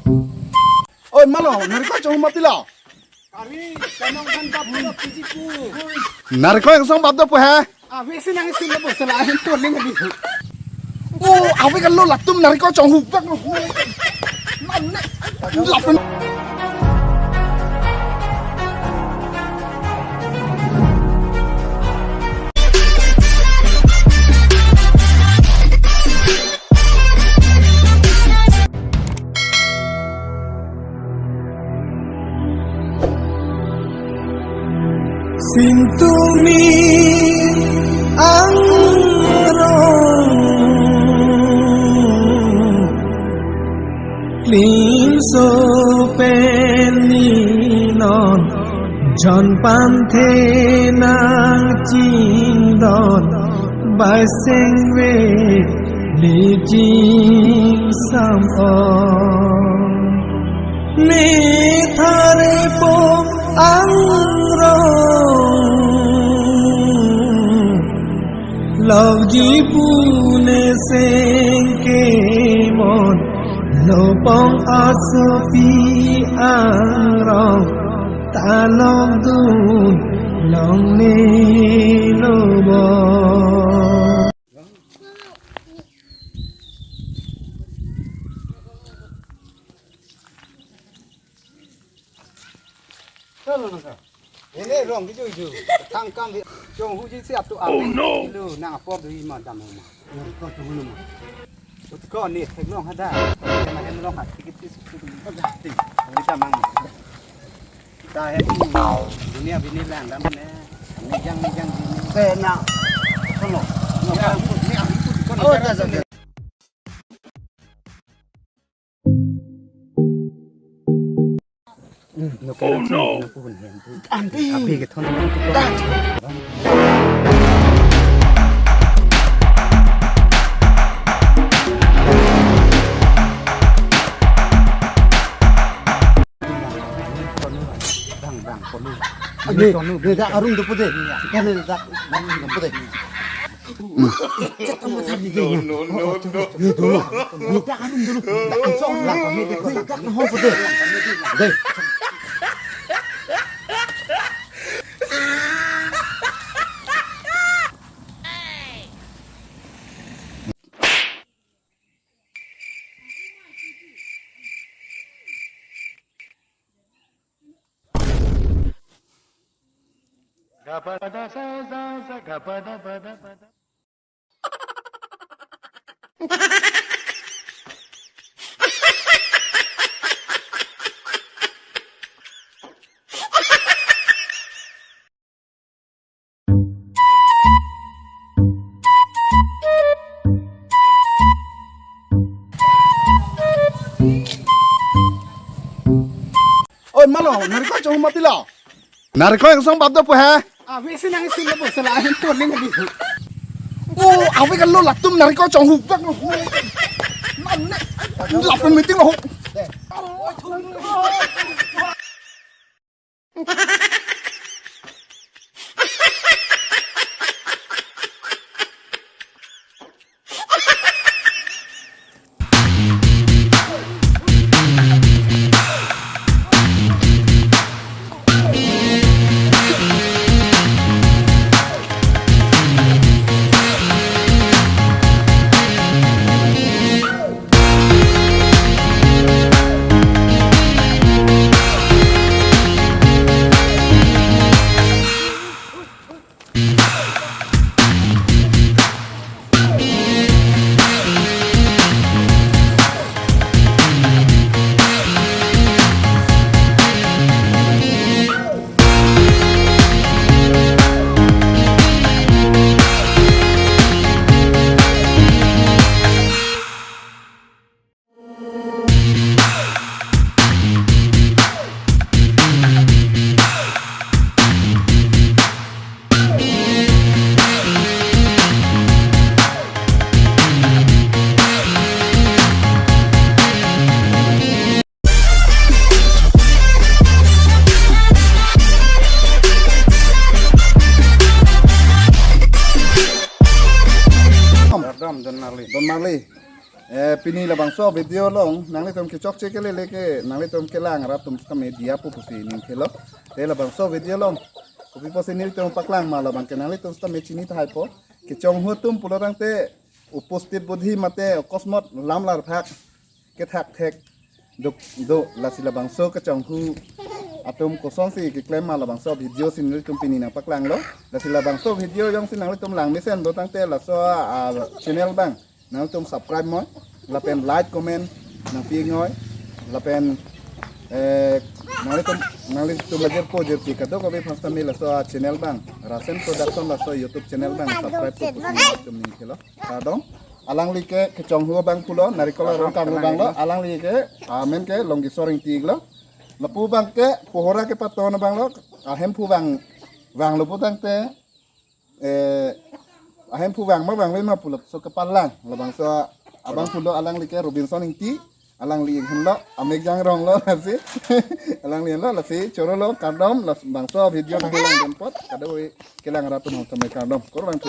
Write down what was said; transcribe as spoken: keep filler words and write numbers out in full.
Oi, malo, narikol chonghu mati lo. Kari, kanong kan bab lo, piji pu. Narikol song bab do pu he. Ah, wesi nang isin lo, bosala, ahin tuling adi. Oh, awe kan lo latum narikol chonghu bak lo. Latum. Sintumi angrong, klimso pen ni non, jon panthe nangchingdon, bai sengve lijing samong. Methare po angrong, lok jipu ne sengke mon, lopong asopi angrong, ta longdun longle lo bo. Chalo na ka. Ene rong kiju kiju. Thang kam di. Chonghuji si atu. Oh, no. Lu nang apor du ima dam ma. Ko tu lu ma. Ut ko ni theklong hada. Ma hem long hat tikit tis. Ko da ti. Ni ta mang. Ta he tu. Dunia bini lang dam ne. Ni jang ni jang bini. Te na. Kono. Ni aku kono. Oh, da, da, da. Oh, no. Ante. Abi ke thon. Bang, bang, kono. Ane, ne da arum dopo de. Kane da arum dopo de. Oi, malo, narikol chong mati lo. Narikol song bab do pu he. Awe si nang isi lo bosala ahin tuling di. Oh, awe kan lo latum narikol chong hubak lo. Latum meeting lo. Dam, don marli, don marli. Eh, pini labangso video along, nanglitum kechokche kelele ke, nanglitum kelang arat atum sitame diya pu pusi ning thelo. Te labangso video along, kopi pusi nelitum paklang ma labang ke nanglitum sitame chini tahai po. Kechonghu atum pulo tangte, uposthit budhi mate okosmot lam larphak kethak thek duk do, lasi labangso kechonghu atum kosonsi keklem ma labangso video si nelitum pini nangpaklanglo. Lasi labangso video jongsi nanglitum lang mesen do tangte laso, ah, channel abang nangtum subscribe moi, lapen like, comment nangpi noi, lapen, eh, nanglitum, nanglitum la jirpo jirpi kadokave aphan sitame laso channel abang, Rasen Production laso YouTube channel abang subscribe po pusi nelitum ning thelo. Kardom. Alangli ke kechonghu abang pulo, Narikol arong kanglu abang lo, alangli ke amen ke Longgisor Ingti lo. Lapu abang ke pohora kepaton abang lo, ahemphu vang, vanglo pu tangte, eh, ahemphu vang ma vangve ma pulo, so kepalang, labangso abang pulo alangli ke Robinson Ingti, alangli henlo, amek jang rong lo lasi, alangli henlo lasi, choro lo, kardom, labangso video nanglang den apot, kadokave kelang arat atum sitame kardom, kurvangthu.